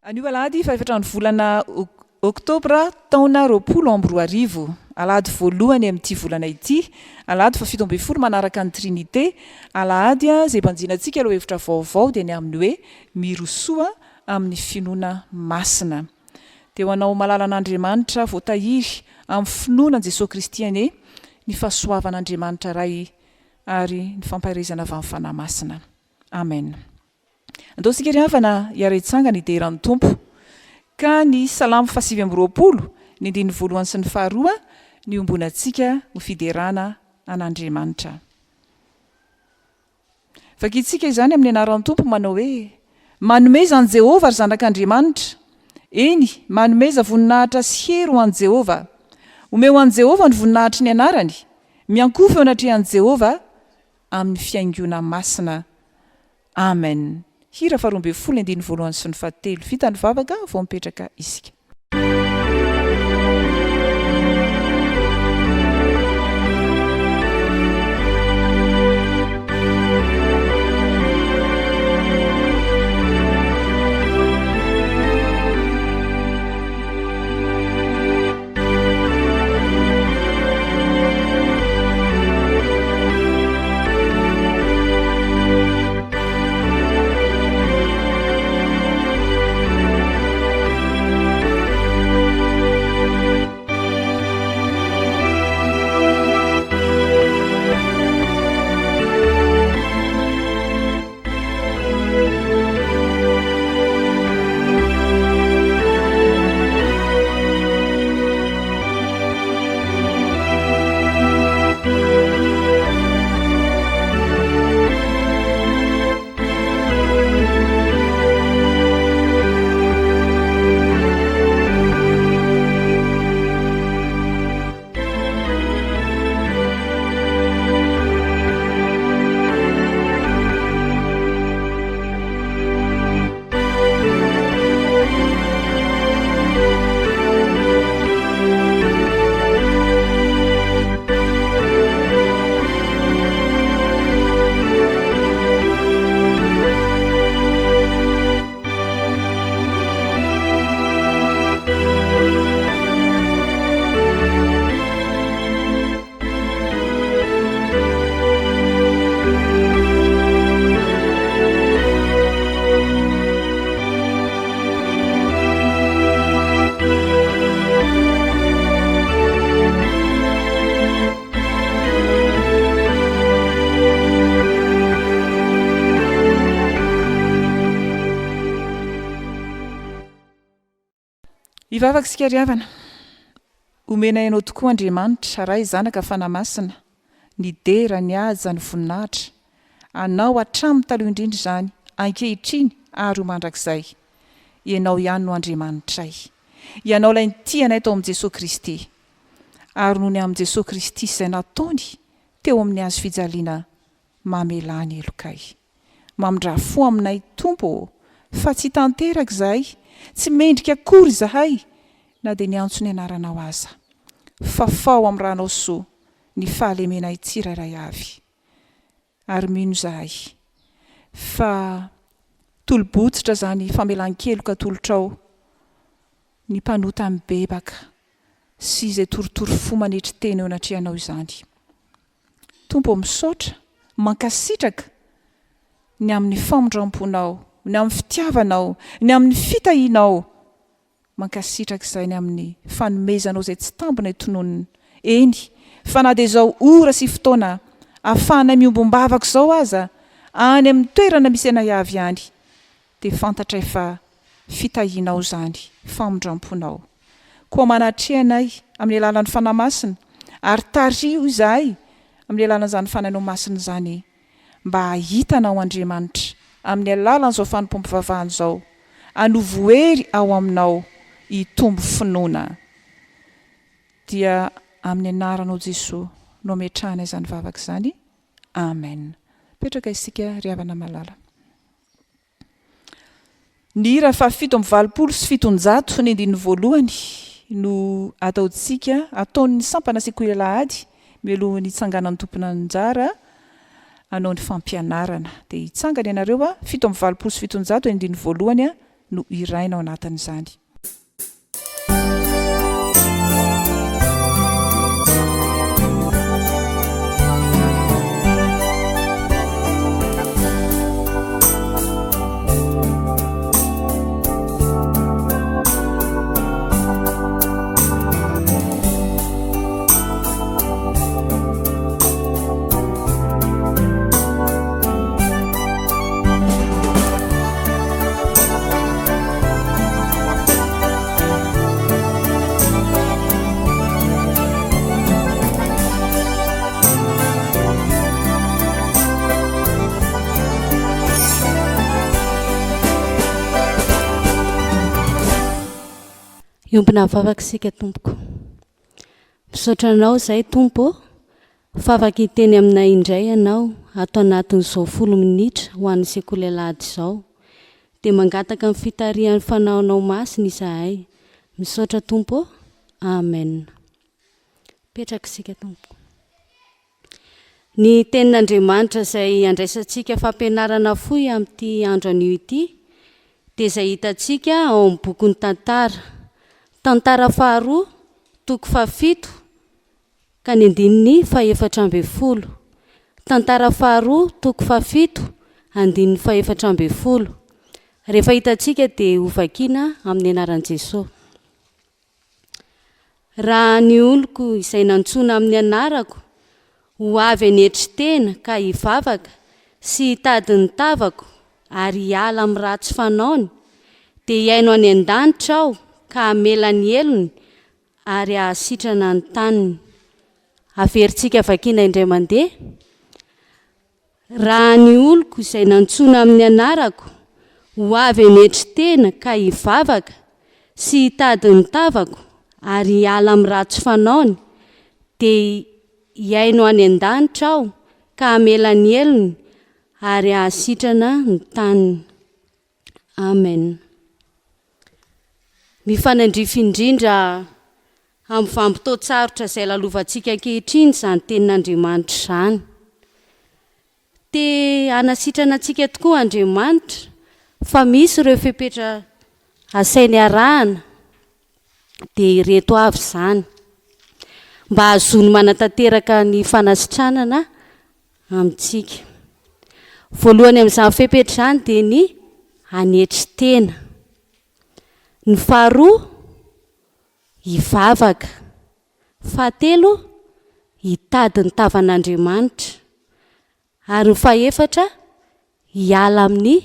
Anio alahady fahefatra ny volana oktobra taona 2020. Alahady voalohany amin'ity volana ity, alahady faha 17 manaraka ny Trinite, alahady izay ibanjinantsika lohahevitra vaovao dia ny amin'ny hoe Mirosoa amin'ny finoana masina. Dia ho anao malalan'Andriamanitra voatahiry amin'ny finoana an'i Jesoa Kristy anie ny fahasoavan'Andriamanitra Ray ary ny fampaherezana avy amin'ny Fanahy Masina. Amen. Andao isika ry havana hiara-hitsangana hidera ny Tompo. Ka ny Salamo faha-29, ny andininy voalohany sy ny faharoa no iombonantsika ho fiderana an'Andriamanitra. Vakintsika izany amin'ny anaran'ny Tompo manao hoe, Manomeza an'i Jehovah, ry zanak'Andriamanitra! Eny, manomeza voninahitra sy hery ho an'i Jehovah! Omeo an'i Jehovah ny voninahitry ny anarany, miankohofa eo anatrehan'i Jehovah amin'ny fihaingoana masina. Amen. Hira faha 12 andininy voalohany sy ny fahatelo. Vita ny vavaka vao mipetraka isika. Hivavaka isika ry havana. Omenay Anao tokoa Andriamanitra, Ray, Zanaka, Fanahy Masina, ny dera, ny haja, ny voninahitra. Anao hatramin'ny taloha indrindra izany, ankehitriny ary ho mandrakizay. Ianao ihany no Andriamanitray. Ianao ilay nitia anay tao amin'i Jesoa Kristy. Ary noho ny amin'i Jesoa Kristy sy izay nataony teo amin'ny hazo fijaliana, mamelà ny helokay. Mamindrà fo aminay Tompo ô, fa tsy tanteraka izahay, tsy mendrika akory izahay na dia niantso ny anaranao aza. Fafao amin'ny ranao soa ny fahalemenay tsirairay avy. Ary mino izahay fa tolo-botsitra izany famelan-keloka atolotrao ny mpanota mibebaka sy izay torotoro fo manetry tena eo anatrehanao izany. Tompo ô misaotra, mankasitraka ny amin'ny famindramponao, ny amin'ny fitiavanao, ny amin'ny fitahianao. Mankasitraka izay ny amin'ny fanomezanao izay tsy tambina tononina. Eny, fa na dia izao ora sy fotoana ahafahanay miombom-bavaka izao aza, any amin'ny toerana misy anay avy any, dia fantatray fa fitahianao izany, famindramponao. Koa manatreha anay amin'ny alalan'ny Fanahy Masina, ary tariho izahay amin'ny alalan'izany Fanahinao Masina izany, mba hahita Anao Andriamanitra, amin'ny alalan'izao fanompoam-pivavahana izao, anovo hery ao aminao hitombo finoana. Dia amin'ny anaranao Jesoa no ametrahana izany vavaka izany. Amen. Mipetraka isika ry havana malala. Ny hira faha 787 ny andininy voalohany no ataontsika, ataon'ny sampana sekoly alahady mialohan'ny hitsanganan'ny tompon'anjara hanao ny fampianarana. Dia hitsangana ianareo a, 787 andininy voalohany a. no hiraina ao anatin'izany. Hiombona vavaka isika tompoko. Misaotra anao izahay Tompo ô, fa afaka hiteny aminay indray ianao ato anatin'izao folo minitra ho an'ny sekoly alahady izao. Dia mangataka ny fitarihan'ny Fanahinao Masina izahay. Misaotra Tompo ô. Amen. Mipetraka isika Tompoko. Ny Tenin'Andriamanitra izay andraisantsika fampianarana fohy amin'ity andro anio ity dia izay hitantsika ao amin'ny bokin'ny Tantara, Tantara faharoa, toko fahafito ka ny andininy fahefatra ambin'ny folo. Tantara faharoa, toko fahafito, andininy fahefatra ambin'ny folo. Rehefa hitantsika dia hovakiana amin'ny anaran'i Jesosy. Raha ny oloko izay nantsoina amin'ny anarako ho avy hanetry tena ka hivavaka sy hitady ny tavako ary hiala amin'ny ratsy fanaony, dia hihaino any an-danitra aho ka hamela ny helony ary hahasitrana ny taniny. Averintsika vakiana indray mandeha. Raha ny oloko izay nantsoina amin'ny anarako ho avy hanetry tena ka hivavaka sy hitady ny tavako ary hiala amin'ny ratsy fanaony, dia hihaino any an-danitra Aho ka hamela ny helony ary hahasitrana ny taniny. Amen. Mifanandrify indrindra amin'ny vanim-potoan-tsarotra izay lalovantsika ankehitriny izany tenin'Andriamanitra izany. Te hanasitrana antsika tokoa Andriamanitra fa misy ireo fepetra asainy arahana dia ireto avy izany mba hahazoany manatanteraka ny fanasitranana amintsika. Voalohany amin'izany fepetra izany dia ny hanetry tena. Ny faharoa, hivavaka. Fahatelo, hitady ny tavan'Andriamanitra. Ary ny fahefatra, hiala amin'ny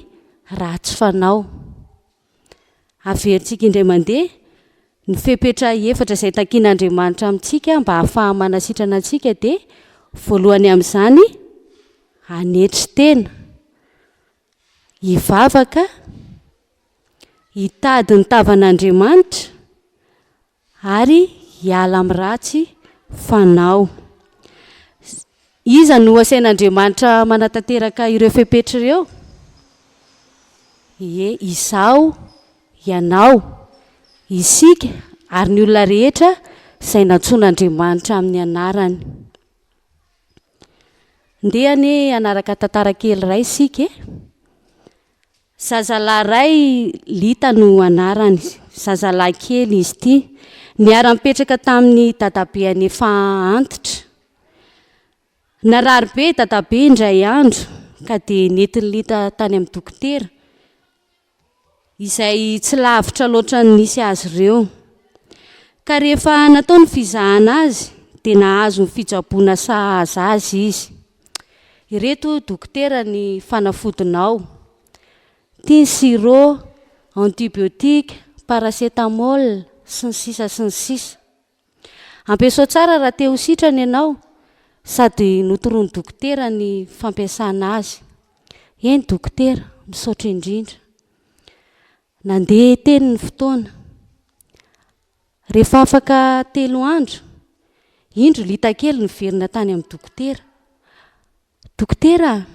ratsy fanao. Averintsika indray mandeha ny fepetra efatra izay takian'Andriamanitra amintsika mba hahafahany manasitrana antsika dia voalohany amin'izany, hanetry tena, hivavaka, hitady ny tavan'Andriamanitra ary hiala amin'ny ratsy fanao. Iza no asain'Andriamanitra manatanteraka ireo fepetra ireo? Ie, izaho, ianao, isika ary ny olona rehetra izay nantsoin'Andriamanitra amin'ny anarany. Ndeha anie hanaraka tantara kely iray isika e! Zazalahy iray, Lita no anarany, zazalahy kely izy ity, niara-nipetraka tamin'ny dadabeany efa antitra. Narary be i dadabe indray andro ka dia nentin'i Lita tany amin'ny dokotera, izay tsy lavitra loatra ny nisy azy ireo. Ka rehefa natao ny fizahana azy dia nahazo ny fitsaboana sahaza azy izy. Ireto hoy dokotera ny fanafodinao. Ity ny sirop, antibiotique, paracétamol, sy ny sisa sy ny sisa. Ampiasao tsara raha te ho sitrana ianao, sady notoroan'ny dokotera ny fampiasana azy. Eny dokotera, misaotra indrindra. Nandeha teny ny fotoana. Rehefa afaka telo andro, indro Lita kely niverina tany amin'ny dokotera. Dokotera a!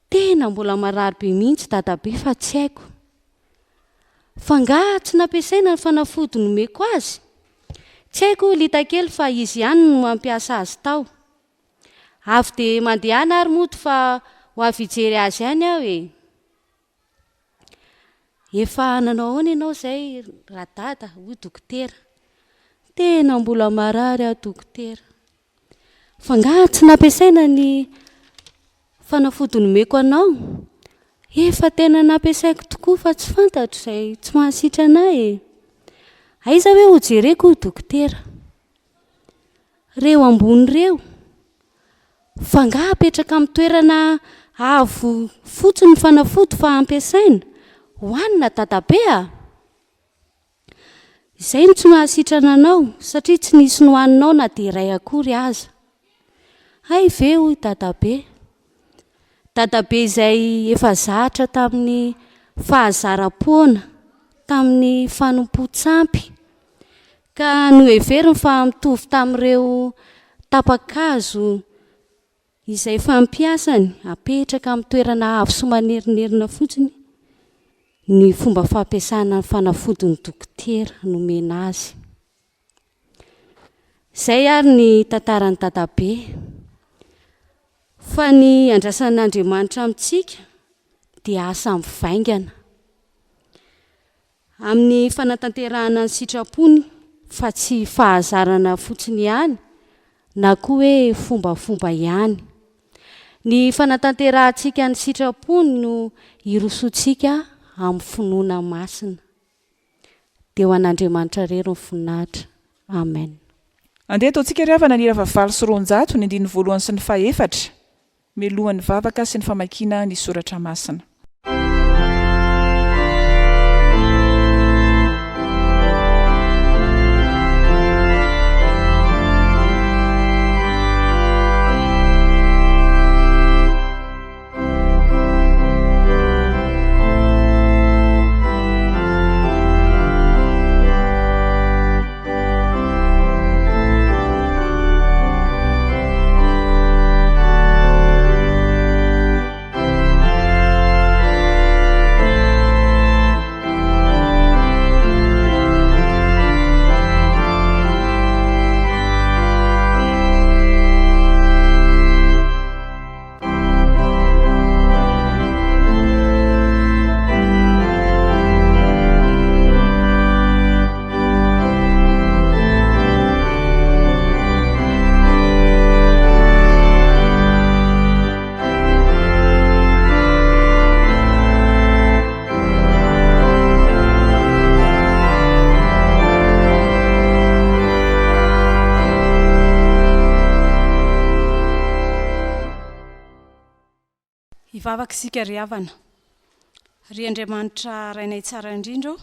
Tena mbola marary be mihitsy dadabe fa tsy haiko. F'angaha tsy nampiasaina ny fanafody nomeko azy? Tsy haiko hoy Lita kely fa izy ihany no mampiasa azy tao. Avy dia mandehana ary mody fa ho avy hijery azy ihany aho e! Efa nanao ahoana ianao izay Radada? hoy dokotera. Tena mbola marary aho dokotera. F'angaha tsy nampiasaina ny fanafody nomeko anao? Efa tena nampiasaiko tokoa fa tsy fantatro izay tsy mahasitrana ahy e! Aiza hoe hojereko hoy dokotera. Ireo ambony ireo. F'angaha apetraka amin'ny toerana avo fotsiny ny fanafody fa ampiasaina? Hohanina dadabe a! Izay no tsy mahasitrana anao satria tsy nisy nohaninao na dia iray akory aza. Hay ve hoy dadabe. Dadabe izay efa zatra tamin'ny fahazaram-poana, tamin'ny fanompoan-tsampy, ka noheveriny fa mitovy tamin'ireo tapa-kazo Izay fampiasany, apetraka amin'ny toerana avo sy manerinerina fotsiny ny fomba fampiasana ny fanafodin'ny dokotera nomena azy. Izay ary ny tantaran'i Dadabe. Fa ny andrasan'Andriamanitra amintsika dia asa mivaingana. Amin'ny fanatanterahana ny sitrapony fa tsy fahazarana fotsiny ihany na koa hoe fombafomba ihany. Ny fanatanterahantsika ny sitrapony no hirosoantsika amin'ny finoana masina. Dia ho an'Andriamanitra irery ny voninahitra. Amen. Andeha ataontsika ry havana ny hira fahavalo sy 200, ny andininy voalohany sy ny fahefatra. Melohan'ny vavaka sy ny famakiana ny soratra masina. Hivavaka isika ry havana. Ry Andriamanitra Rainay tsara indrindra ô,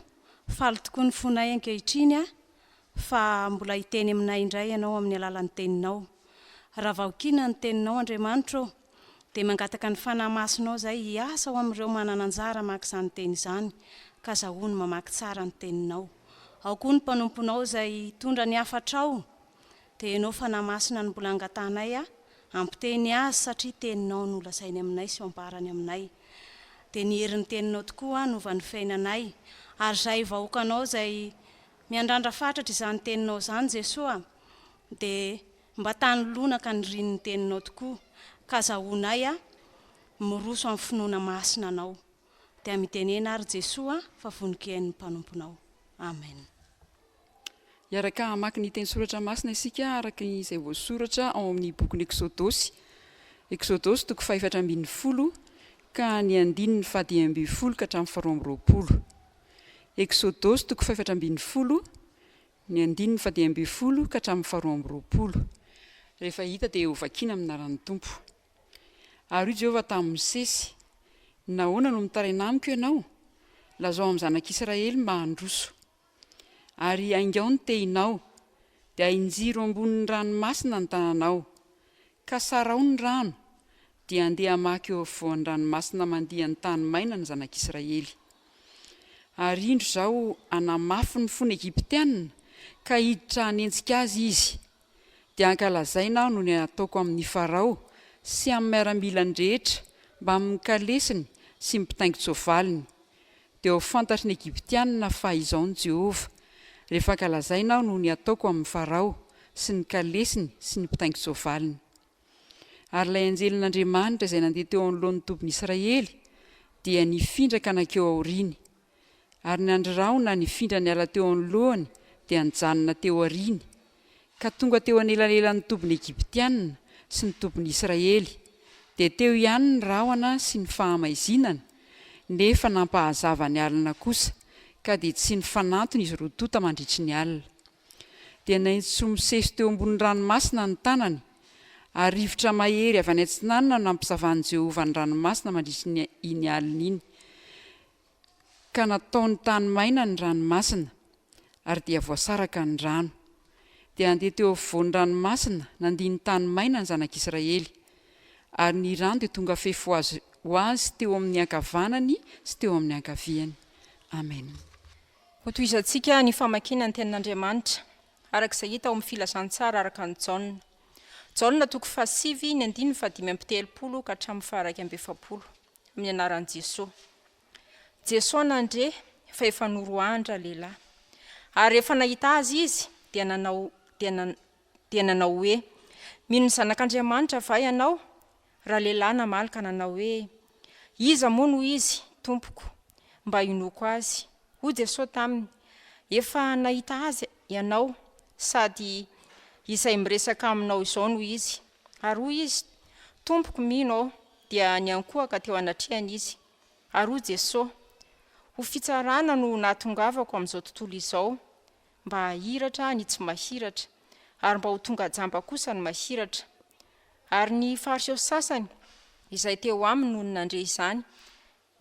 faly tokoa ny fonay ankehitriny fa mbola hiteny aminay indray Ianao amin'ny alalan'ny Teninao. Raha vaokiana ny Teninao Andriamanitra ô, dia mangataka ny Fanahy Masinao izay hiasa ao amin'ireo manana anjara hamaky izany Teny izany, ka azahoany mamaky tsara ny Teninao. Ao koa ny mpanomponao izay hitondra ny hafatrao, dia Ianao Fanahy Masina no mbola angatahanay hampiteny azy satria Teninao no lazainy aminay sy ambarany aminay. Dia ny herin'ny Teninao tokoa hanova ny fiainanay. Ary izahay vahoakanao izay miandrandra fatratra izany Teninao izany Jesoa dia Mba tany lonaka ny rinin'ny teninao tokoa ka azahoanay a miroso amin'ny finoana masina anao. Dia mitenena ary Jesoa fa vonon-kihaino ny mpanomponao. Amen. Hiaraka hamaky ny teny soratra masina isika araka izay voasoratra ao amin'ny bokin'ny Eksodosy. Eksodosy toko fahefatra 14 ka ny andininy fahadimy 15 ka hatramin'ny faharoa amby 20. Eksodosy toko fahefatra 15 Ny andininy fahadimy 15 ka hatramin'ny faharoa amby 20. Rehefa hita dia hovakina amin'ny anaran'ny Tompo. Ary hoy Jehovah tamin'i Mosesy, Nahoana no mitaraina amiko ianao? Lazao amin'ny zanak'Israely mba handroso. Ary haingao ny tehinao, dia ahinjiro ambonin'ny ranomasina ny tananao, ka sarao ny rano, dia handeha hamaky eo afovoan'ny ranomasina mandia ny tany maina ny zanak'Israely. Ary indro izaho hanamafy ny fon'ny Egyptiana, ka hiditra hanenjika azy izy. Dia hankalazaina aho noho ny hataoko amin'i Farao sy amin'ny miaramilany rehetra mbamin'ny kalesiny sy ny mpitaingin-tsoavaliny. Dia ho fantatry ny Egyptiana fa Izaho no Jehovah, rehefa hankalazaina aho noho ny hataoko amin'i Farao sy ny kalesiny sy ny mpitaingin-tsoavaliny. Ary ilay anjelin'Andriamanitra izay nandeha teo anoloan'ny tobin'Israely dia nifindra ka nankeo aoriany. Ary ny andry rahona nifindra niala teo anoloany dia nijanona teo aoriany, ka tonga teo anelanelan'ny tobin'ny Egyptiana sy ny tobin'ny Israely, dia teo ihany ny rahona sy ny fahamaizinana, nefa nampahazava ny alina kosa, ka dia tsy nifanantona izy roa tonta mandritry ny alina. Dia naintso Mosesy teo ambonin'ny ranomasina ny tanany, ary rivotra mahery avy any atsinanana no nampizavan'i Jehovah ny ranomasina mandritry ny iny alina iny, ka nataony tany maina ny ranomasina, ary dia voasaraka ny rano. Dia nandeha teo afovoan'ny ranomasina, nandia ny tany maina ny zanak'Israely. Ary ny rano dia tonga fefy ho azy ho azy teo amin'ny ankavanany sy teo amin'ny ankaviany. Amena. Hotohizantsika ny famakiana ny Tenin'Andriamanitra, araka izay hita ao amin'ny Filazantsara araka an'i Jaona. Jaona toko fahasivy, ny andininy fahadimy amby telopolo ka hatramin'ny faha-iraika amby efapolo. Amin'ny anaran'i Jesoa. Jesoa nandre fa efa noroahan-dralehilahy. Ary rehefa nahita azy izy, dia nanao dia dia nanao hoe, Mino ny Zanak'Andriamanitra va ianao? Ralehilahy namaly ka nanao hoe, Iza moa no izy, Tompoko, mba hinoako azy? Hoy Jesoa taminy, Efa nahita azy ianao, sady izay miresaka aminao izao no izy. Ary hoy izy, Tompoko, mino aho. Dia niankohoka teo anatrehany izy. Ary hoy Jesoa, Ho fitsarana no nahatongavako amin'izao tontolo izao, mba hahiratra ny tsy mahiratra, ary mba ho tonga jamba kosa ny mahiratra. Ary ny Fariseo sasany izay teo aminy nony nandre izany,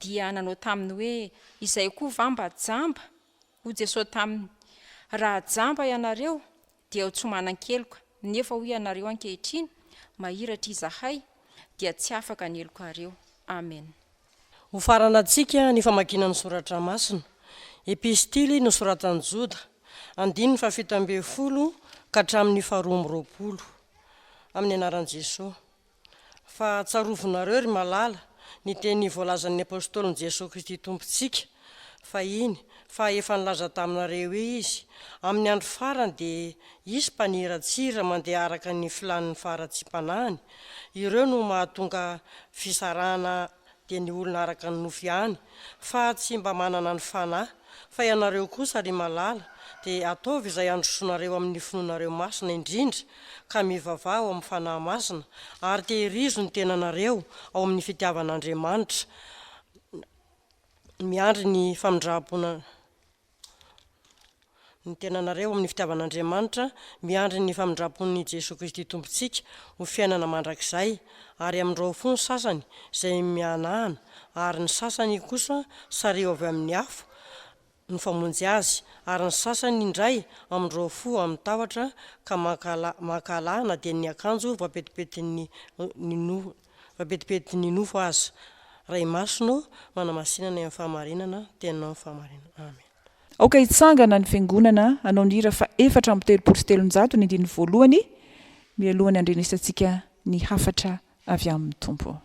dia nanao taminy hoe, Izay koa va mba jamba? Hoy Jesoa taminy, Raha jamba ianareo, dia ho tsy manan-keloka, nefa hoy ianareo ankehitriny, Mahiratra izahay, dia tsy afaka ny helokareo. Amen. Hofaranantsika ny famakiana ny Soratra Masina, Epistily nosoratan'i Joda, andininy fahafito ambin'ny folo ka hatramin'ny faharoa amby roapolo. Amin'ny anaran'i Jesoa. Fa tsarovinareo, ry malala, ny teny voalazan'ny Apôstôlin'i Jesoa Kristy Tompontsika fahiny, fa efa nilaza taminareo hoe Izy, Amin'ny andro farany dia hisy mpaniratsira mandeha araka ny filàn'ny faharatsiam-panahiny, ireo no mahatonga fisarahana dia ny olona araka ny nofo ihany, fa tsy mba manana ny Fanahy. Fa ianareo kosa, ry malala, dia ataovy izay handrosoanareo amin'ny finoanareo masina indrindra, ka mivavaha ao amin'ny Fanahy Masina, ary tehirizo ny tenanareo ao amin'ny fitiavan'Andriamanitra, miandry ny famindram-pon'. Ny tenanareo amin'ny fitiavan'Andriamanitra, miandry ny famindram-pon'i Jesoa Kristy Tompontsika ho fiainana mandrakizay, ary amindrao fo ny sasany izay mihanahana, ary ny sasany kosa sariho avy amin'ny afo ny famonjy azy, ary ny sasany indray amindrao fo amin'ny tahotra ka mankahala mankahala na dia ny akanjo voapetipetin'ny ny no voapetipetin'ny nofo aza. Ray Masina ô, manamasina anay amin'ny fahamarinana, Teninao ny fahamarinana. Amen. Aoka hitsangana ny Fiangonana hanao ny hira faha-334 ny andininy voalohany mialohan'ny handrenesantsika ny hafatra avy amin'ny Tompo.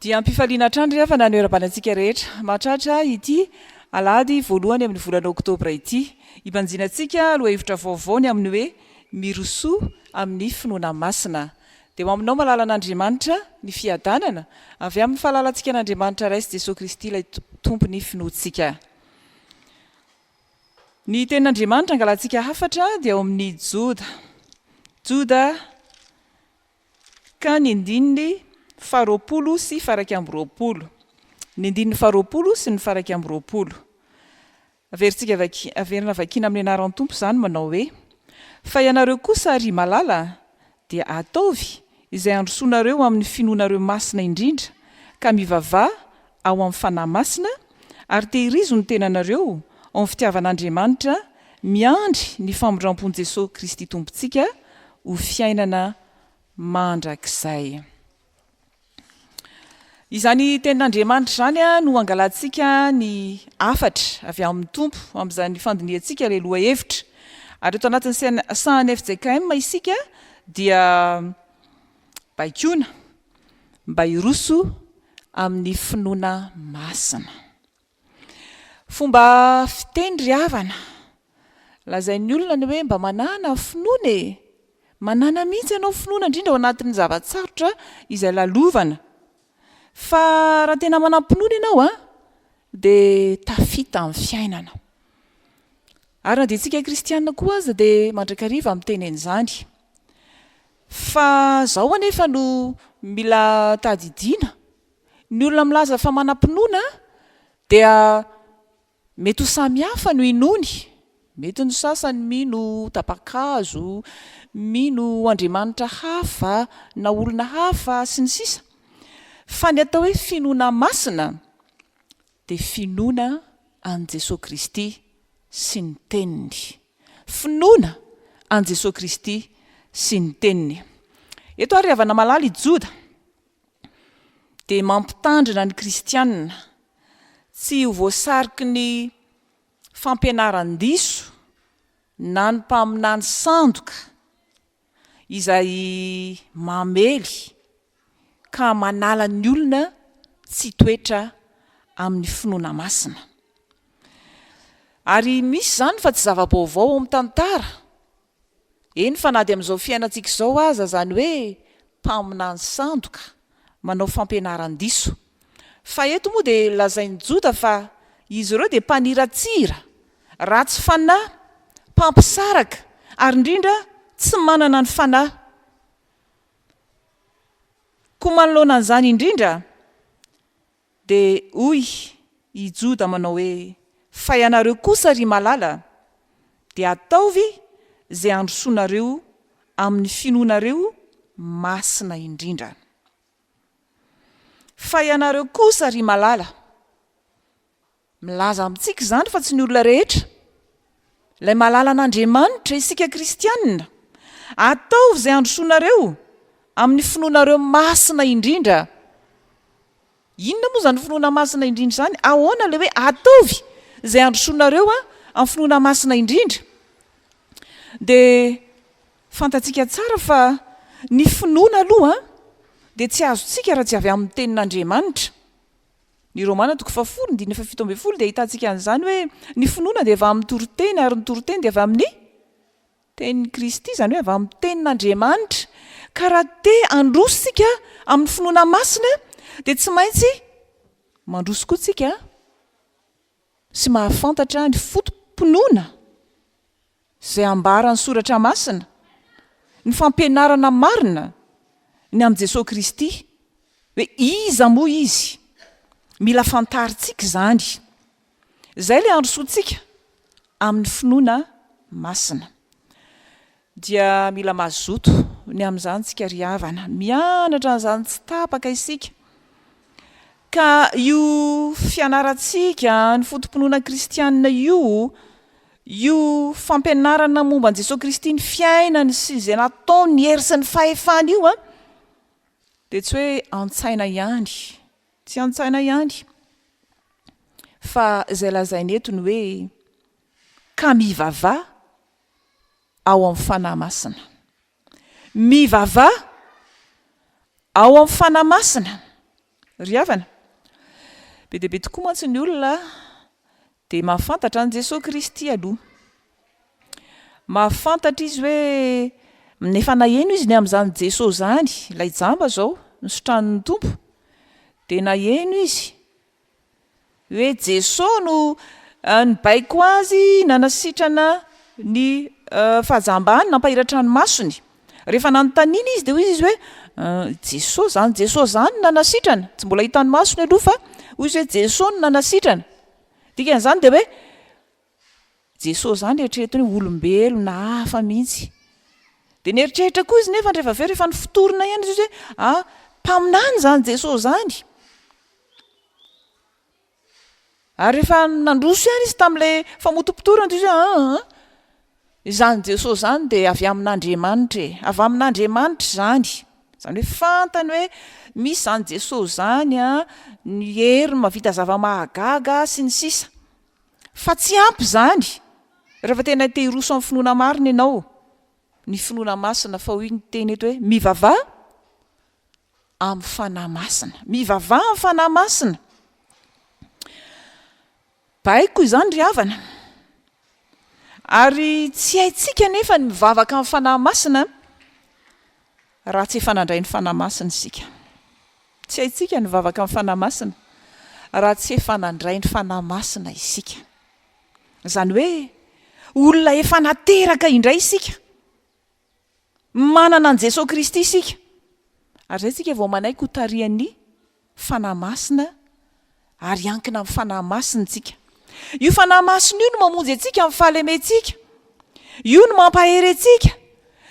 Dia am-pifaliana hatrany ry havana no iarahabana antsika rehetra mahatratra ity alahady voalohany amin'ny volana oktobra ity. Hibanjinantsika lohahevitra vaovao ny amin'ny hoe Mirosoa amin'ny finoana masina. Dia ho aminao malalan'Andriamanitra ny fiadanana avy amin'ny fahalalantsika an'Andriamanitra Ray sy Jesoa Kristy ilay Tompon'ny finoantsika. Ny tenin'Andriamanitra angalantsika hafatra dia ao amin'ny Joda. Joda ka ny andininy faharoapolo sy faharaika amby roapolo. Ny andininy faharoapolo sy ny faharaika amby roapolo. Averintsika vaky, averina vakiana amin'ny anaran'ny Tompo izany manao hoe, Fa ianareo kosa, ry malala, dia ataovy izay handrosoanareo amin'ny finoanareo masina indrindra, ka mivavaha ao amin'ny Fanahy Masina, ary tehirizo ny tenanareo ao amin'ny fitiavan'Andriamanitra miandry ny famindrampon'i Jesoa Kristy Tompontsika ho fiainana mandrakizay. Izany tenin'Andriamanitra izany no angalantsika ny hafatra avy amin'ny Tompo amin'izany fandinihantsika ilay lohahevitra. Ary eto anatin'ny sahan'ny fjkm isika dia baikoina mba hiroso amin'ny finoana masina. Fomba fiteny ry havana, lazain'ny olona ny hoe mba manàna finoana e! Manàna mihitsy ianao finoana indrindra ao anatin'ny zava-tsarotra izay lalovana. Fa raha tena manam-pinoana ianao an, dia tafita amin'ny fiainana. Ary na dia isika kristiana koa aza dia mandrakariva miteny an'izany. Fa izao anefa no mila tadidiana, Ny olona milaza fa manam-pinoana dia mety ho samy hafa no inoany. Mety ny sasany mino tapa-kazo, mino andriamanitra hafa na olona hafa, sy ny sisa Fa ny atao hoe finoana masina dia finoana an'i Jesoa Kristy sy ny Teniny. Finoana an'i Jesoa Kristy sy ny Teniny. Eto ary ry havana malala i Joda. dia mampitandrina ny kristiana tsy ho voasariky ny fampianaran-diso na ny mpaminany sandoka izay mamely ka manala ny olona tsy hitoetra amin'ny finoana masina. Ary misy izany fa tsy zava-baovao ao amin'ny tantara. Eny fa na dia amin'izao fiainantsika izao aza izany hoe mpaminany sandoka manao fampianaran-diso. Fa eto moa dia lazain'i Joda fa izy ireo dia mpaniratsira, ratsy fanahy, mpampisaraka ary indrindra tsy manana ny fanahy. Koa manoloana an'izany indrindra Dia hoy i Joda manao hoe, Fa ianareo kosa, ry malala, dia ataovy izay handrosoanareo amin'ny finoanareo masina indrindra. Fa ianareo kosa, ry malala, Milaza amintsika izany fa tsy ny olona rehetra. Ilay malalan'Andriamanitra, isika kristiana. Ataovy izay handrosoanareo amin'ny finoanareo masina indrindra. Inona moa izany finoana masina indrindra izany? Ahoana ilay hoe ataovy izay handrosoanareo amin'ny finoana masina indrindra? Dia fantatsika tsara fa ny finoana aloha dia tsy azontsika raha tsy avy amin'ny tenin'Andriamanitra. Ny Romana toko fahafolo, andininy fahafito ambin'ny folo dia ahitantsika an'izany hoe ny finoana dia avy amin'ny toriteny ary ny toriteny dia avy amin'ny tenin'i Kristy, izany hoe avy amin'ny tenin'Andriamanitra. Ka raha te handroso isika amin'ny finoana masina dia tsy maintsy mandroso koa isika sy mahafantatra ny foto-pinoana izay ambaran'ny Soratra Masina, ny fampianarana marina ny amin'i Jesoa Kristy, hoe iza moa Izy. Mila fantarintsika izany. Izay ilay handrosoantsika amin'ny finoana masina. Dia mila mazoto ny amin'izany isika ry havana. Mianatra an'izany tsy tapaka isika. Ka io fianarantsika ny foto-pinoana kristianina io, io fampianarana momba an'i Jesoa Kristy, ny fiainany sy izay nataony, ny hery sy ny fahefany io an, dia tsy hoe an-tsaina ihany, tsy an-tsaina ihany, fa izay lazainy eto ny hoe ka mivavaha ao amin'ny Fanahy Masina. Mivavaha ao amin'ny Fanahy Masina. Ry havana, be dia be tokoa mantsy ny olona dia mahafantatra an'i Jesoa Kristy aloha. Mahafantatra izy hoe, efa naheno izy ny amin'izany Jesoa izany, ilay jamba izao, nositranin'ny Tompo, dia naheno izy. Hoe Jesoa no Nibaiko azy nanasitrana ny fahajambany, nampahiratra ny masony. Rehefa nanontaniana izy dia hoy izy hoe, Jesoa izany, Jesoa izany no nanasitrana. Tsy mbola hitan'ny masony aloha fa hoy izy hoe Jesoa no nanasitrana. Dikan'izany dia hoe Jesoa izany eritreretiny hoe olombelona hafa mihitsy. Dia nieritreritra koa izy nefa rehefa avy eo rehefa nifotorina ihany izy hoe, ah, mpaminany izany Jesoa izany. Ary rehefa nandroso ihany izy tamin'ilay famotopotorana dia izy hoe aa, izany Jesoa izany dia avy amin'Andriamanitra e, avy amin'Andriamanitra izany. Izany hoe fantany hoe misy izany Jesoa izany an, ny heriny mahavita zava-mahagaga sy ny sisa. Fa tsy ampy izany rehefa tena te hiroso amin'ny finoana marina ianao, ny finoana masina fa hoy ny teny eto hoe mivavaha amin'ny Fanahy Masina. Mivavaha amin'ny Fanahy Masina. Baiko izany ry havana. Ary tsy haintsika anefa ny mivavaka amin'ny Fanahy Masina raha tsy efa nandray ny Fanahy Masina isika. Tsy haintsika ny mivavaka amin'ny Fanahy Masina raha tsy efa nandray ny Fanahy Masina isika. Izany hoe olona efa nateraka indray isika. Manana an'i Jesoa Kristy isika, ary izay isika vao manaiky ho tarihan'ny Fanahy Masina ary hiankina amin'ny Fanahy Masina isika. Io Fanahy Masina io no mamonjy antsika amin'ny fahalementsika. Io no mampahery antsika.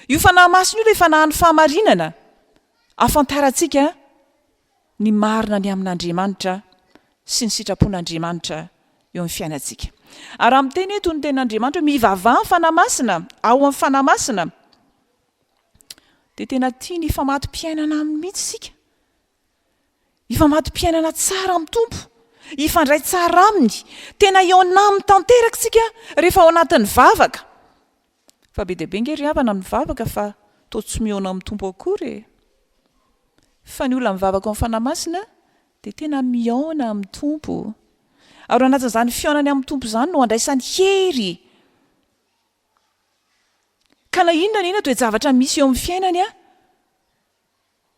Io Fanahy Masina io ilay Fanahin'ny fahamarinana ahafantarantsika ny marina ny amin'Andriamanitra sy ny sitrapon'Andriamanitra eo amin'ny fiainantsika. Ary raha miteny eto ny tenin'Andriamanitra hoe mivavaha amin'ny Fanahy Masina, ao amin'ny Fanahy Masina, dia tena tiany hifamato-piainana aminy mihitsy isika. Hifamato-piainana tsara amin'ny Tompo, hifandray tsara aminy, tena hihaona aminy tanteraka isika rehefa ao anatin'ny vavaka. Fa be dia be nge ry havana mivavaka fa toa tsy mihaona amin'ny Tompo akory e! Fa ny olona mivavaka ao amin'ny Fanahy Masina dia tena mihaona amin'ny Tompo. Ary ao anatin'izany fihaonany amin'ny Tompo izany no andraisany hery. Ka na inona na inona toe-javatra misy eo amin'ny fiainany an,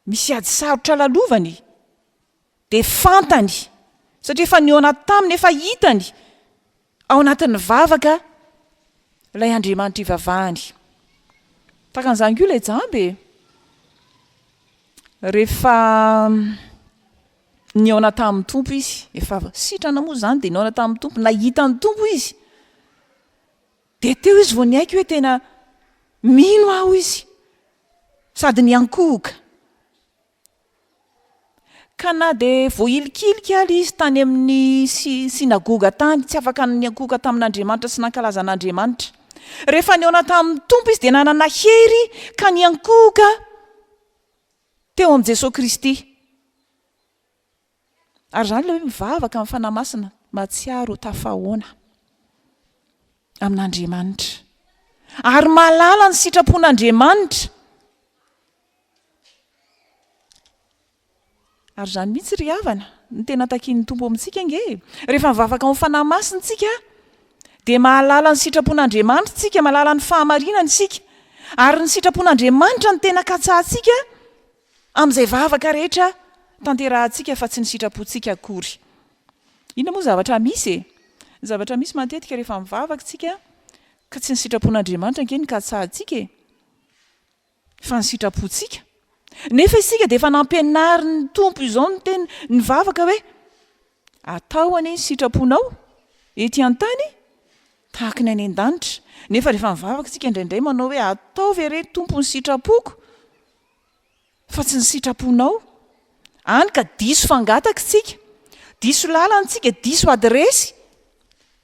Misy ady sarotra lalovany dia fantany satria efa nihaona taminy, efa hitany ao anatin'ny vavaka ilay Andriamanitra ivavahany. Tahaka an'izany koa ilay jamba e! Rehefa nihaona tamin'ny Tompo izy, efa sitrana moa izany dia nihaona tamin'ny Tompo, nahita ny Tompo izy, dia teo izy vao niaiky hoe tena mino aho izy. Sady niankohoka. Ka na dia voahilikilika ary izy tany amin'ny synagoga tany, tsy afaka niankohoka tamin'Andriamanitra sy nankalaza an'Andriamanitra. Rehefa nihaona tamin'ny Tompo izy dia nanana hery ka niankohoka teo amin'i Jesoa Kristy. Ary izany ilay hoe mivavaka amin'ny Fanahy Masina, mahatsiaro ho tafahoana amin'Andriamanitra. Ary mahalala ny sitrapon'Andriamanitra. Ary izany mihitsy ry havana, no tena takian'ny Tompo amintsika ange e. Rehefa mivavaka ao amin'ny Fanahy Masina isika, dia mahalala ny sitrapon'Andriamanitra isika, mahalala ny fahamarinana isika. Ary ny sitrapon'Andriamanitra no tena katsahantsika Amin'izay vavaka rehetra tanterahantsika fa tsy ny sitrapontsika akory. Inona moa ny zavatra misy e? Ny zavatra misy matetika rehefa mivavaka isika ka tsy ny sitrapon'Andriamanitra ange no katsahantsika e! Fa ny sitrapontsika. Nefa isika dia efa nampianarin'ny Tompo izao ny teny, ny vavaka hoe, Atao anie ny sitraponao ety an-tany tahaka ny any an-danitra. Nefa rehefa mivavaka isika indraindray manao hoe, Ataovy anie Tompo ny sitrapoko Fa tsy ny sitraponao. Any ka diso fangataka tsika, diso lalana tsika, diso adiresy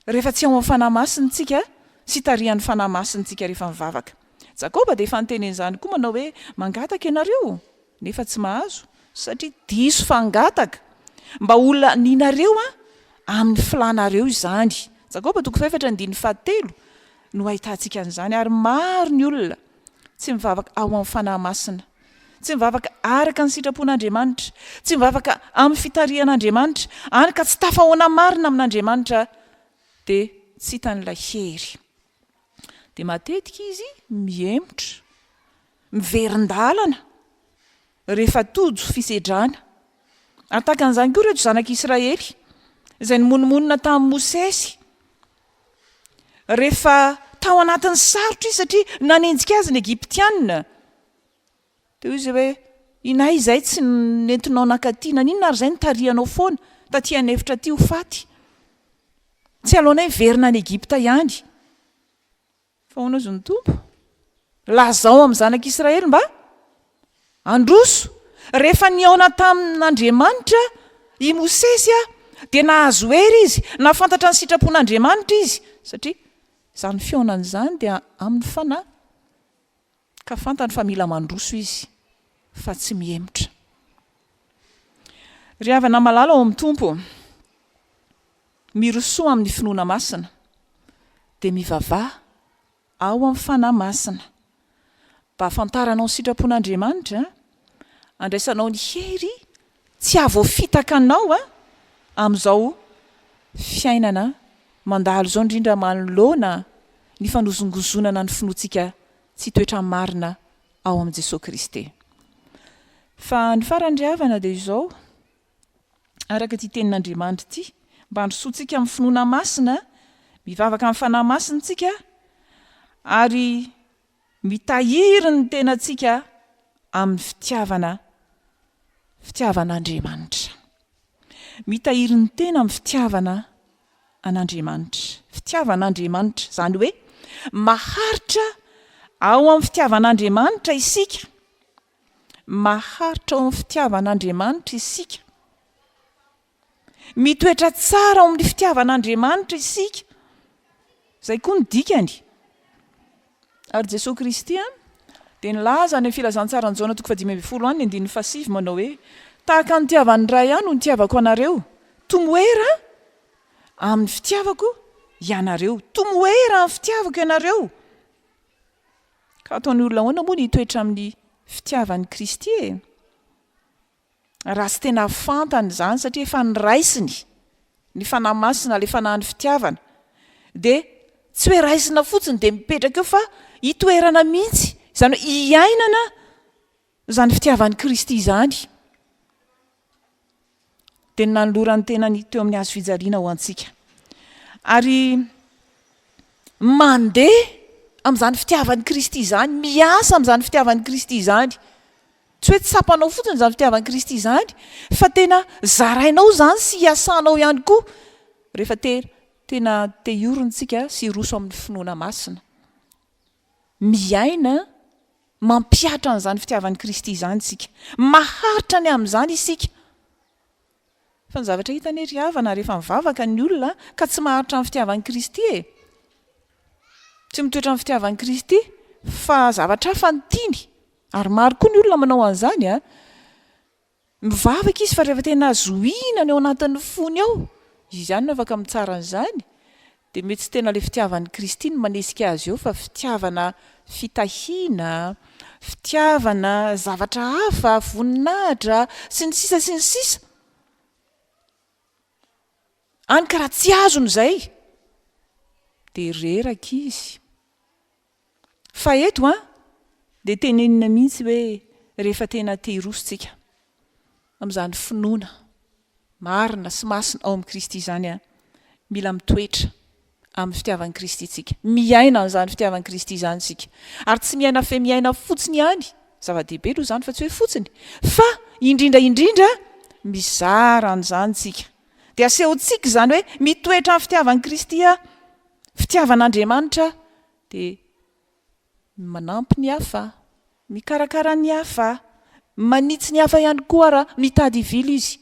rehefa tsy ao amin'ny Fanahy Masina tsika sy tarihan'ny Fanahy Masina tsika rehefa mivavaka. Jakoba dia efa niteny an'izany koa manao hoe mangataka ianareo nefa tsy mahazo satria diso fangataka. Mba ho lanianareo amin'ny filanareo izany. Jakoba toko fahefatra andininy fahatelo no ahitantsika an'izany ary maro ny olona Tsy mivavaka ao amin'ny Fanahy Masina. Tsy mivavaka araka ny sitrapon'Andriamanitra. Tsy mivavaka amin'ny fitarihan'Andriamanitra. Any ka tsy tafahoana marina amin'Andriamanitra dia tsy hitan'ilay hery. Dia matetika izy mihemotra, miverin-dalana rehefa tojo fisedrana. Ary tahaka an'izany koa ireto zanak'Israely izay nimonomonona tamin'i Mosesy. Rehefa tao anatin'ny sarotra izy satria nanenjika azy ny Egyptiana, dia hoy izy hoe, Inay izay tsy nentinao nankaty, naninona ary izay nitarihanao foana taty an'efitra aty ho faty? Tsy aleonay hiverina any Egypta ihany. Fa hoy ny Tompo, Lazao amin'ny zanak'Israely mba handroso. Rehefa nihaona tamin'Andriamanitra i Mosesy, dia nahazo hery izy, nahafantatra ny sitrapon'Andriamanitra izy, satria izany fihaonana izany dia amin'ny fanahy, ka fantany fa mila mandroso izy, fa tsy mihemotra. Ry havana malala ao amin'ny Tompo, Mirosoa amin'ny finoana masina, dia mivavaha ao amin'ny Fanahy Masina, mba hahafantaranao ny sitrapon'Andriamanitra, handraisanao ny hery tsy hahavoafitaka anao amin'izao fiainana mandalo izao, indrindra manoloana ny fanozongozonana ny finoantsika tsy hitoetra marina ao amin'i Jesoa Kristy. Fa ny farany ry havana dia izao, araka ity tenin'Andriamanitra ity, mba handrosoantsika amin'ny finoana masina, mivavaka amin'ny Fanahy Masina isika, ary mitahiry ny tenantsika amin'ny fitiavana, fitiavan'Andriamanitra. Mitahiry ny tena amin'ny fitiavana an'Andriamanitra. Fitiavan'Andriamanitra, izany hoe maharitra ao amin'ny fitiavan'Andriamanitra isika. Maharitra ao amin'ny fitiavan'Andriamanitra isika. Mitoetra tsara ao amin'ny fitiavan'Andriamanitra isika. Izay koa no dikany. Ary Jesoa Kristy dia nilaza any amin'ny Filazantsaran'i Jaona toko fahadimy ambin'ny folo any ny andininy fahasivy manao hoe, Tahaka ny nitiavan'ny Ray Ahy no nitiavako anareo. Tomoera amin'ny fitiavako ianareo. Tomoera amin'ny fitiavako ianareo. Ka ataon'ny olona ahoana moa ny hitoetra amin'ny fitiavan'i Kristy e? Raha tsy tena fantany izany satria efa noraisiny ny Fanahy Masina, ilay Fanahin'ny fitiavana, dia tsy hoe raisina fotsiny dia mipetraka eo fa hitoerana mihitsy, izany hoe hiainana izany fitiavan'i Kristy izany. Dia ny nanolorany tenany teo amin'ny hazo fijaliana ho antsika. Ary mandeha amin'izany fitiavan'i Kristy izany, miasa amin'izany fitiavan'i Kristy izany. Tsy hoe tsapanao fotsiny izany fitiavan'i Kristy izany, fa tena zarainao izany sy iasanao ihany koa rehefa te tena te hiorina isika sy hiroso amin'ny finoana masina. Miaina mampihatra an'izany fitiavan'i Kristy izany isika. Maharitra ny amin'izany isika. Fa ny zavatra hita anie ry havana rehefa mivavaka ny olona ka tsy maharitra amin'ny fitiavan'i Kristy e! Tsy mitoetra amin'ny fitiavan'i Kristy fa zavatra hafa no tiany. Ary maro koa ny olona manao an'izany an! Mivavaka izy fa rehefa tena zohiana ny ao anatin'ny fony ao, izy ihany no afaka mitsara an'izany, dia mety tsy tena ilay fitiavan'i Kristy no manesika azy eo fa fitiavana fitahiana, fitiavana zavatra hafa, voninahitra, sy ny sisa sy ny sisa. Any ka raha tsy azony izay dia reraka izy. Fa eto an, dia tenenina mihitsy hoe rehefa tena te hiroso tsika amin'izany finoana marina sy masina ao amin'i Kristy izany an, mila mitoetra amin'ny fitiavan'i Kristy tsika, miaina an'izany fitiavan'i Kristy izany isika, ary tsy miaina fe miaina fotsiny ihany, zava-dehibe aloha izany fa tsy hoe fotsiny, fa indrindra indrindra mizara an'izany tsika, dia asehontsika izany hoe mitoetra amin'ny fitiavan'i Kristy aho, fitiavan'Andriamanitra Dia manampy ny hafa, mikarakara ny hafa, manitsy ny hafa ihany koa raha mitady hivily izy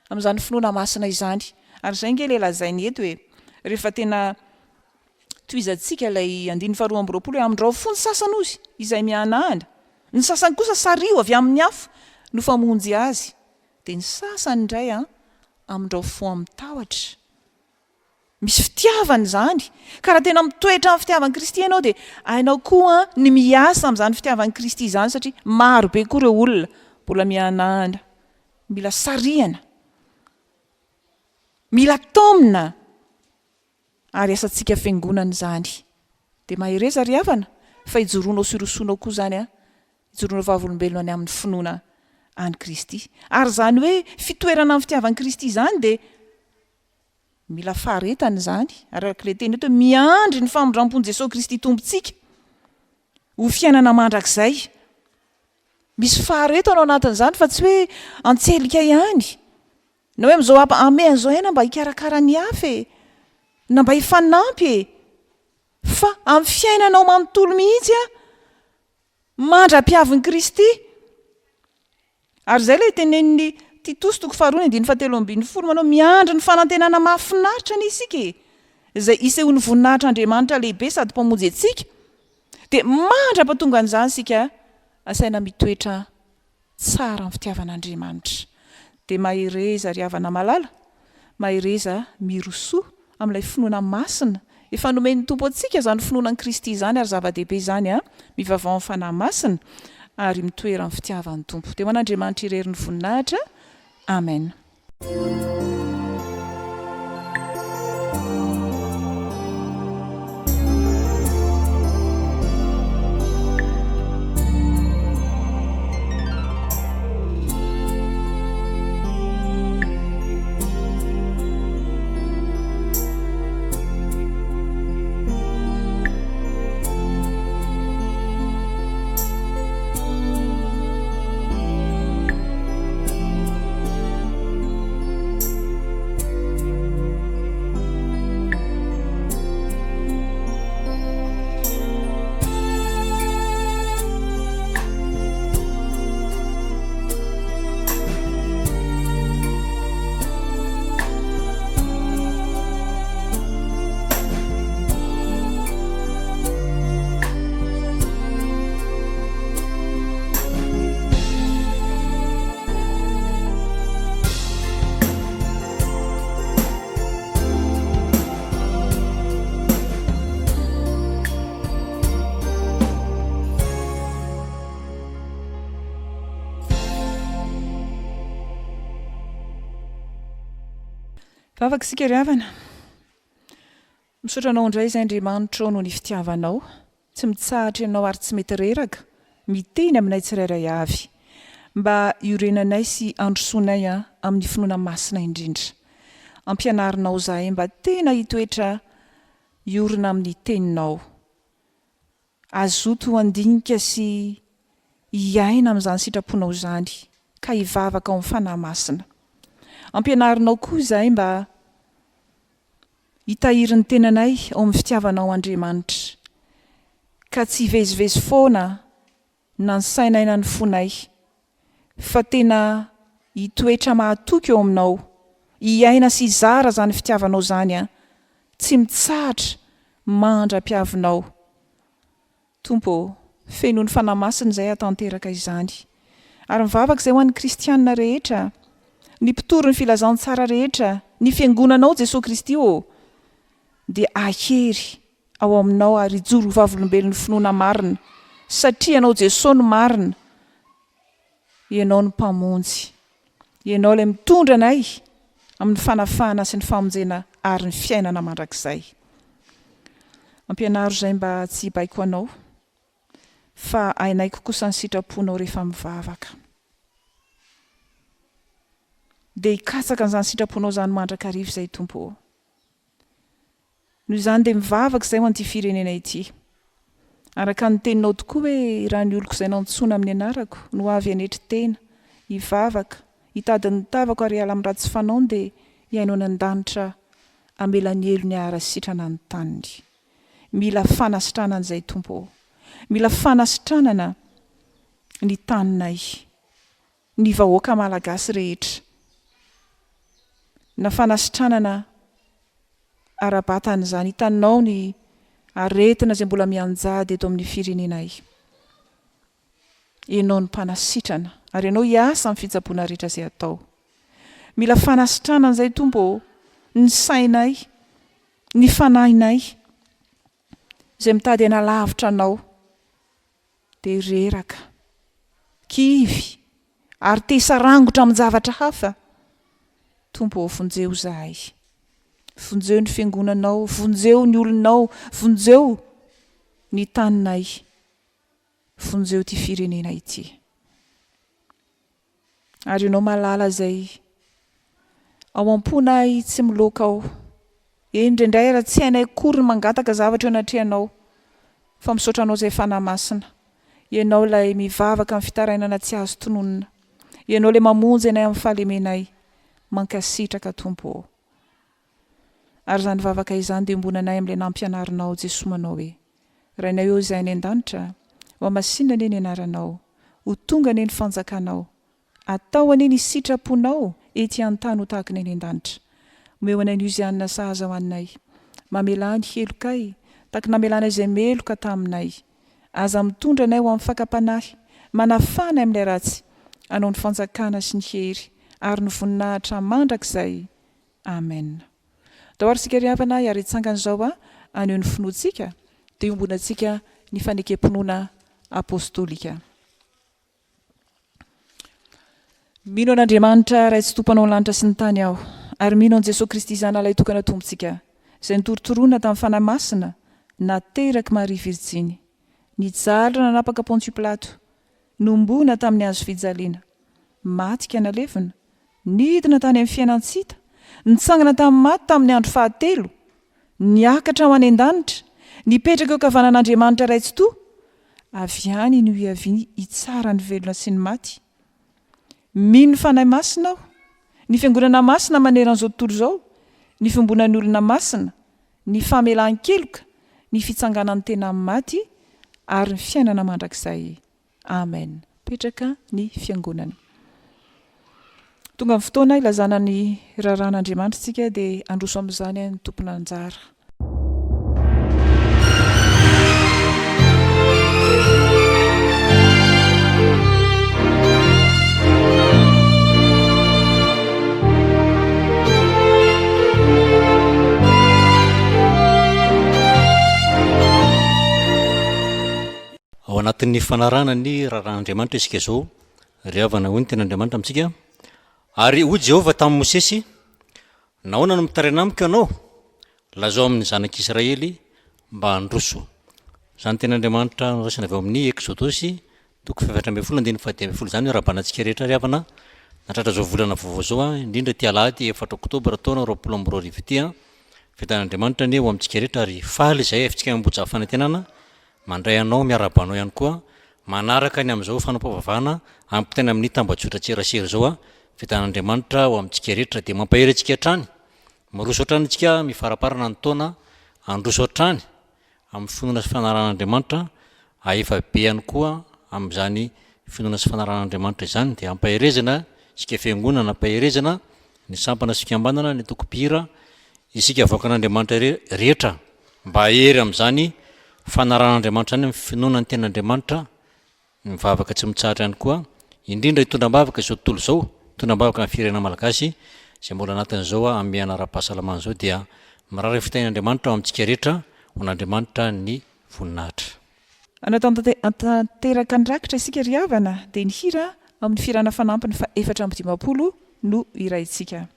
amin'izany finoana masina izany. Ary izay ange ilay lazainy eto e! Rehefa tena tohizantsika ilay andininy faharoa amby roapolo hoe amindrao fo ny sasany hozy izay mihanahana, ny sasany kosa sariho avy amin'ny afo no famonjy azy, dia ny sasany indray an, amindrao fo amin'ny tahotra. Misy fitiavana izany. Ka raha tena mitoetra amin'ny fitiavan'i Kristy ianao dia hainao koa ny miasa amin'izany fitiavan'i Kristy izany satria maro be koa ireo olona mbola mihanahana, mila sarihana, mila taomina ary asantsika fiangonana izany. Dia mahereza ry havana fa ijoroanao sy irosoanao koa izany an, ijoroanao vavolombelona ny amin'ny finoana an'i Kristy. Ary izany hoe fitoerana amin'ny fitiavan'i Kristy izany dia. Mila faharetana izany, araka ilay teny eto hoe miandry ny famindram-pon'i Jesoa Kristy Tompontsika ho fiainana mandrakizay. Misy faharetana ao anatin'izany fa tsy hoe antselika ihany. Na hoe amin'izao hamehana izao aina mba hikarakara ny hafa e! Na mba hifanampy e! Fa amin'ny fiainanao manontolo mihitsy an, mandra-piavin'i Kristy. Ary izay ilay tenenin'i Titosy toko faharoa ny andininy fahatelo ambin'ny folo manao miandry ny fanantenana mahafinaritra anie isika e! Izay isehoan'ny voninahitr'Andriamanitra lehibe sady Mpamonjy antsika. Dia mandra-pahatongan'izany isika asaina mitoetra tsara amin'ny fitiavan'Andriamanitra. Dia mahereza ry havana malala, mahereza mirosoa amin'ilay finoana masina efa nomen'ny Tompo antsika izany finoana an'i Kristy izany ary zava-dehibe izany an, mivavaha amin'ny Fanahy Masina ary mitoera amin'ny fitiavan'ny Tompo. Dia ho an'Andriamanitra irery ny voninahitra. Amen. Vavaka isika ry havana. Misaotra Anao indray izay Andriamanitra ô noho ny fitiavanao. Tsy mitsahatra Ianao ary tsy mety reraka miteny aminay tsirairay avy. Mba hiorenanay sy handrosoanay amin'ny finoana masina indrindra. Ampianarinao izahay mba tena hitoetra hiorina amin'ny Teninao. Hazoto handinika sy hiaina amin'izany sitraponao izany ka hivavaka ao amin'ny Fanahy Masina. Ampianarinao koa izahay mba hitahiry ny tenanay ao amin'ny fitiavanao Andriamanitra, ka tsy hivezivezy foana na ny sainay na ny fonay, fa tena hitoetra mahatoky eo aminao, hiaina sy hizara izany fitiavanao izany tsy mitsahatra mandra-piavinao. Tompo ô, feno ny Fanahy Masina izay hahatanteraka izany. Ary mivavaka izay ho an'ny kristiana rehetra, ny mpitory ny filazantsara rehetra, ny Fiangonanao Jesoa Kristy ô, dia ahery ao aminao ary hijoro ho vavolombelon'ny finoana marina, satria Ianao Jesoa no marina, Ianao no Mpamonjy. Ianao ilay mitondra anay amin'ny fanafahana sy ny famonjena ary ny fiainana mandrakizay. Ampianaro izay mba tsy hibaiko anao, fa hainaiko kosa ny sitraponao rehefa mivavaka. Dia hikatsaka an'izany sitraponao izany mandrakariva izay Tompo ô. Noho izany dia mivavaka izay ho an'ity firenena ity. Araka ny teninao tokoa hoe raha ny oloko izay nantsoina amin'ny anarako no avy hanetry tena, hivavaka, hitady ny tavako ary hiala amin'ny ratsy fanaony dia hihaino any an-danitra hamela ny helony haharasitrana ny taniny. Mila fanasitranana izay Tompo ô. Mila fanasitranana ny taninay, ny vahoaka Malagasy rehetra. Na fanasitranana ara-batana izany, hitanao ny aretina izay mbola mianjady eto amin'ny firenenay. Ianao no mpanasitrana ary Ianao hiasa amin'ny fitsaboana rehetra izay atao. Mila fanasitranana izay Tompo ô, ny sainay, ny fanahinay izay mitady hanalavitra Anao. dia reraka, kivy, ary te hisarangotra amin-javatra hafa, Tompo ô, vonjeo izahay. Vonjeo ny Fiangonanao, vonjeo ny olonao, vonjeo ny taninay, vonjeo ity firenena ity. Ary Ianao malala izay ao am-ponay tsy miloaka ao. Eny indraindray ara tsy hainay akory ny mangataka zavatra eo anatrehanao fa misaotra anao izay Fanahy Masina. Ianao ilay mivavaka amin'ny fitarainana tsy azo tononina. Ianao ilay mamonjy anay amin'ny fahalemenay. Mankasitraka Tompo ô. Ary izany vavaka izany dia iombonanay amin'ilay nampianarinao Jesoa manao hoe, Rainay ô izay any an-danitra, ho hamasinina anie ny anaranao, ho tonga anie ny fanjakanao, Atao anie ny sitraponao ety an-tany ho tahaka ny any an-danitra. Omeo anay ny ozianina sahaza ho anay. Mamelà ny helokay, tahaka ny namelàna izay meloka taminay. Aza mitondra anay ho amin'ny fakam-panahy, manafà anay amin'ilay ratsy. Anao ny fanjakana sy ny hery ary ny voninahitra mandrakizay. Amen. Ndao ary isika ry havana hiara hitsangana izao haneho ny finoantsika, dia iombonantsika ny fanekem-pinoana apostolika. Mino an'Andriamanitra Ray Tsitoha Mpanao ny lanitra sy ny tany aho, ary mino an'i Jesoa Kristy Zanalay Tokana Tompontsika, izay notorotoroina tamin'ny Fanahy Masina, naterak'i Maria Virjiny, nijaly raha nanapaka Pontio Pilato, nohomboana tamin'ny hazo fijaliana, maty ka nalevina, nidina tany amin'ny fiainan-tsy hita, nitsangana tamin'ny maty tamin'ny andro fahatelo, Niakatra ho any an-danitra, nipetraka eo ankavanan'Andriamanitra Ray Tsitoha, avy any no hiaviany hitsara ny velona sy ny maty. Mino ny Fanahy Masina aho, ny Fiangonana masina maneran'izao tontolo izao, ny fiombonan'ny olona masina, ny famelan-keloka, ny fitsanganan'ny tena amin'ny maty, ary ny fiainana mandrakizay. Amen. Petraka ny fiangonana. Tonga ny fotoana ilazana ny raharahan'Andriamanitra isika dia handroso amin'izany ny tompon'anjara. Ao anatin'ny fanarahana ny raharahan'Andriamanitra isika izao, ry havana, hoy ny tenin'Andriamanitra amintsika, Ary hoy Jehovah tamin'i Mosesy, Nahoana no mitaraina amiko ianao? Lazao amin'ny zanak'Israely mba handroso. Izany tenin'Andriamanitra noraisina avy ao amin'ny Eksodosy, toko faha-14 andininy faha-15 izany, miarahaba antsika rehetra ry havana, nahatratra izao volana vaovao izao, indrindra ity alahady efatra oktobra taona 2020 ity. Fiadanan'Andriamanitra anie ho amintsika rehetra ary faly izahay avy tsika Ambohijaha Fanantenana Mandray anao, miarahaba anao ihany koa manaraka ny amin'izao fanompoam-pivavahana ampitaina amin'ny tambajotran-tserasera izao Fiadanan'Andriamanitra ho amintsika rehetra dia mampahery antsika hatrany, miroso hatrany isika mifaraparana ny taona, handroso hatrany amin'ny finoana sy fanarahan'Andriamanitra, hahefa be ihany koa amin'izany finoana sy fanarahan'Andriamanitra izany dia ampaherezana isika fiangonana, ampaherezana ny sampana sy fikambanana, ny antoko mpihira, isika vahoakan'Andriamanitra rehetra. Mba hahery amin'izany fanarahan'Andriamanitra izany amin'ny finoana ny tenin'Andriamanitra, ny mivavaka tsy mitsahatra ihany koa, indrindra hitondra am-bavaka izao tontolo izao, hitondra am-bavaka ny firenena malagasy izay mbola anatin'izao hamehana ara-pahasalamana izao dia mirary ny fitahian'Andriamanitra ho amintsika rehetra, ho an'Andriamanitra ny voninahitra. Hanatanteraka ny rakitra isika ry havana dia ny hira amin'ny fihirana fanampiny faha 54 no hiraintsika.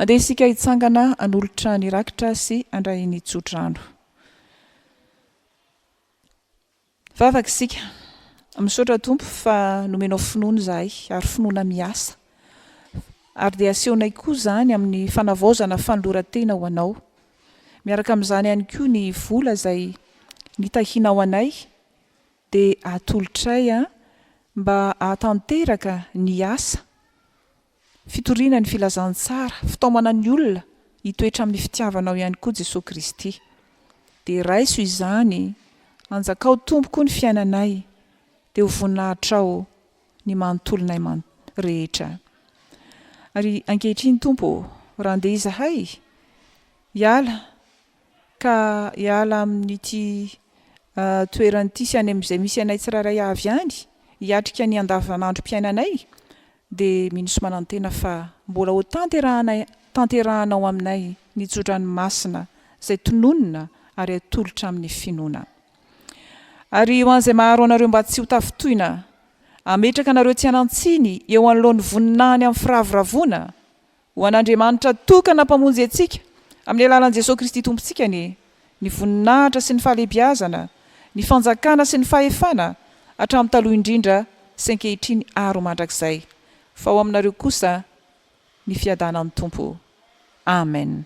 Andeha isika hitsangana hanolotra ny rakitra sy handray ny tsodrano. Vavaka isika. Misaotra Tompo fa nomenao finoana izahay ary finoana miasa. Ary dia asehonay koa izany amin'ny fanavaozana fanoloran-tena ho Anao. Miaraka amin'izany ihany koa ny vola izay nitahianao anay dia atolotray mba hahatanteraka ny asa Fitoriana ny filazantsara, fitaomana ny olona hitoetra amin'ny fitiavanao ihany koa Jesoa Kristy. Dia raiso izany, anjakao Tompo koa ny fiainanay, dia ho voninahitrao ny manontolonay rehetra. Ary ankehitriny Tompo ô, raha andeha izahay hiala ka hiala amin'ity toerana ity sy any amin'izay misy anay tsirairay avy any, hiatrika ny andavanandrom-piainanay, dia mino sy manantena fa mbola ho tanterahanay tanterahanao aminay ny tsodrano masina izay tononina ary atolotra amin'ny finoana. Ary ho an'izay maharo anareo mba tsy ho tafintohina, hametraka anareo tsy hanan-tsiny eo anoloan'ny voninahiny amin'ny firavoravoana, Ho an'Andriamanitra tokana Mpamonjy antsika, amin'ny alalan'i Jesoa Kristy Tompontsika anie, ny voninahitra sy ny fahalehibiazana, ny fanjakana sy ny fahefana, hatramin'ny taloha indrindra sy ankehitriny ary ho mandrakizay. Fa ho aminareo kosa ny fiadanan'ny Tompo. Amen.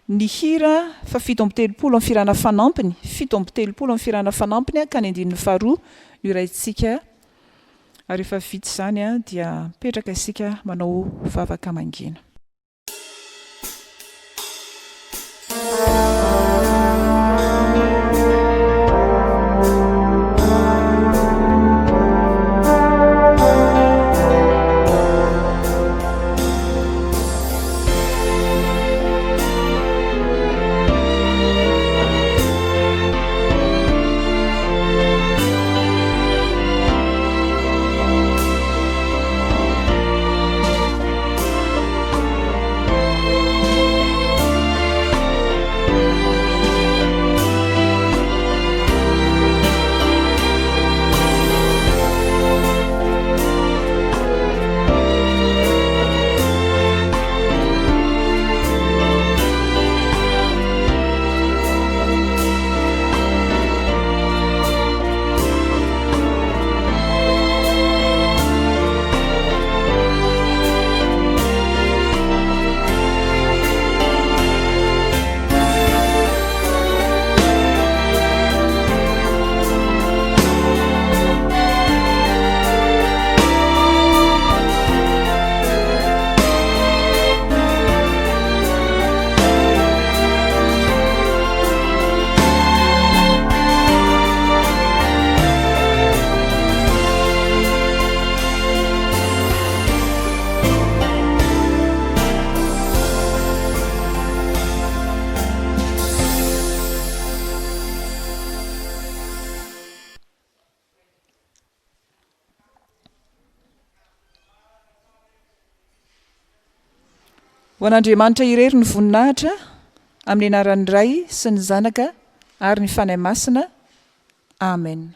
Ny hira fa 37 amin'ny fihirana fanampiny, 37 amin'ny fihirana fanampiny ka ny andininy faharoa no hiraintsika Ary rehefa vita izany dia mipetraka isika manao vavaka mangina. Ho an'Andriamanitra irery ny voninahitra, amin'ny anaran'ny Ray sy ny Zanaka ary ny Fanahy Masina. Amen.